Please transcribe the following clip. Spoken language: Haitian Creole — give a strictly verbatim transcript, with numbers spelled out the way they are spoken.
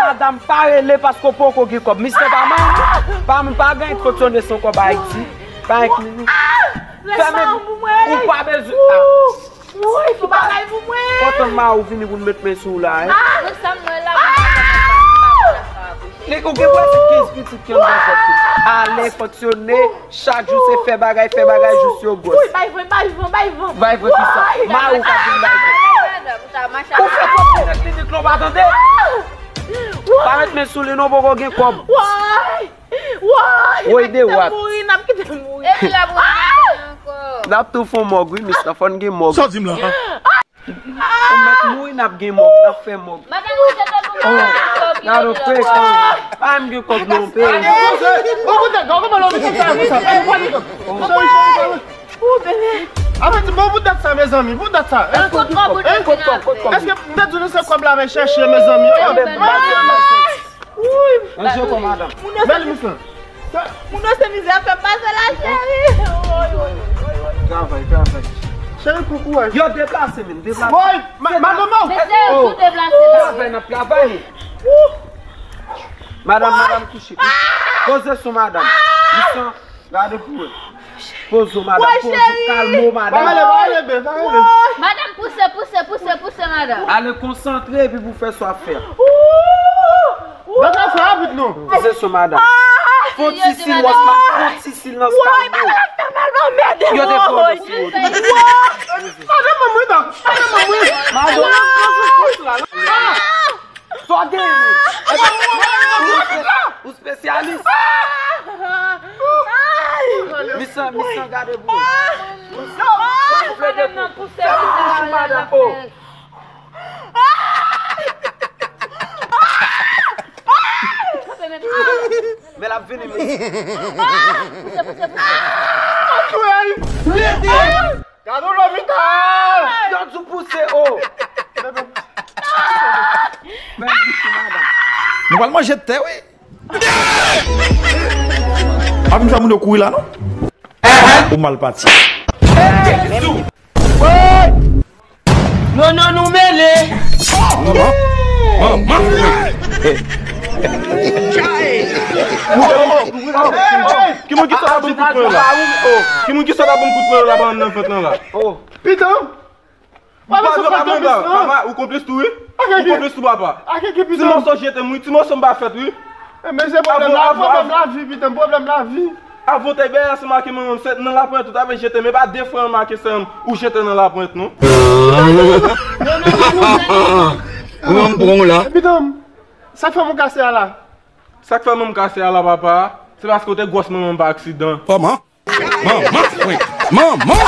Madanm, pa rele paske w poko gen kòb. Misye pa manyen, pa, pa gen fonksyone san kòb Ayiti. Pa gen. Fèmen, ou pa bezwen. Woy, fè bagay pou mwen. Kontan ma ou vini pou n met men sou ou la, hein? Ou gen prèske kenz pitit ki anndan vant ou. Ale fonksyone, chak jou se fè bagay, fè bagay jous yo gwòs. Woy, bay van, bay van, bay van. Bay van kisa? Ma ou ka vin bay van. Ou fè twòp klinik klinik la, ou pa tande? Pa met men sou li non, poko gen kòb. Woy! Woy, woy, de wat. N ap kite l mouri, n ap kite l mouri. Epi l ap mouri ankò. N ap tou fon mòg, wi, misye, fò n gen mòg. Sa w di m la? Ou mèt mouri, n ap gen mòg, n ap fè mòg. Madanm, ou se te pou mwen. Gade w frekan. Pa m gen kòb non, pe. Bon, poutèt, gade kòman l ap fè sa konsa. Ou bebe. Ape di bon poutèt sa, mezanmi, poutèt sa. Èske m te di nou se kòb la men chèche, mezanmi? Woy! Mèt li misye. Moun yo se mizè fè m pase la, cheri. Travay, travay. Cheri, pou kouraj. Yo deplase, men, deplase. Woy, madanm, oh. Travay, n ap travay. Madanm, madanm kouche. Poze sou madanm. Misye, gade pou wè. Poze w, madanm, poze w, kalme w, madanm. Pa rele, pa rele, bebe, pa rele. Madanm, pouse, pouse, pouse, pouse, madanm. Ale konsantre epi pou fè sa w ap fè. Bagay sa rapid non. Poze sou madanm. Fon ti sil wòs, ma fon ti sil nan skalp ou. Yo te fè w nan sou wòs. Madanm, mwen, madanm, mwen. Madanm, poze w la. Sa w genyen menm? Ou spesyalis? Misye, misye gade pou ou. Misye, misye plede pou ou. Fè pou ou, madanm, oh. Men l ap vini, mesye. Gade w lopital! Yo di w pouse, oh! Nou pral manje tè, wi. Pa vin fè moun yo kouri la, non. Ou mal pati. Non, non, nou mele. Manman. Manman. Ki moun ki sot ap ban m kout pwen la? Ki moun ki sot ap ban m kout pwen la, ban m nan vant lan la? Piton. Ou pa dwe pa mande, papa, ou konplis tou, wi. Ou konplis tou, papa. Ti mòso jete m, wi, ti mòso m pa fèt, wi. Men se pwoblèm la, pwoblèm lavi, piton, pwoblèm lavi. Avan w te bay ansanm ak manman m, se nan laponyèt ou t ap jete, men pa de fwa m make sèl ou jete nan laponyèt, non. Mwen m pran w la. Piton, sa k fè m kase a la? Sa k fè manman m kase a la, papa, se paske w te gwòs manman m pa aksidan. Kòman? Manman, wi. Manman!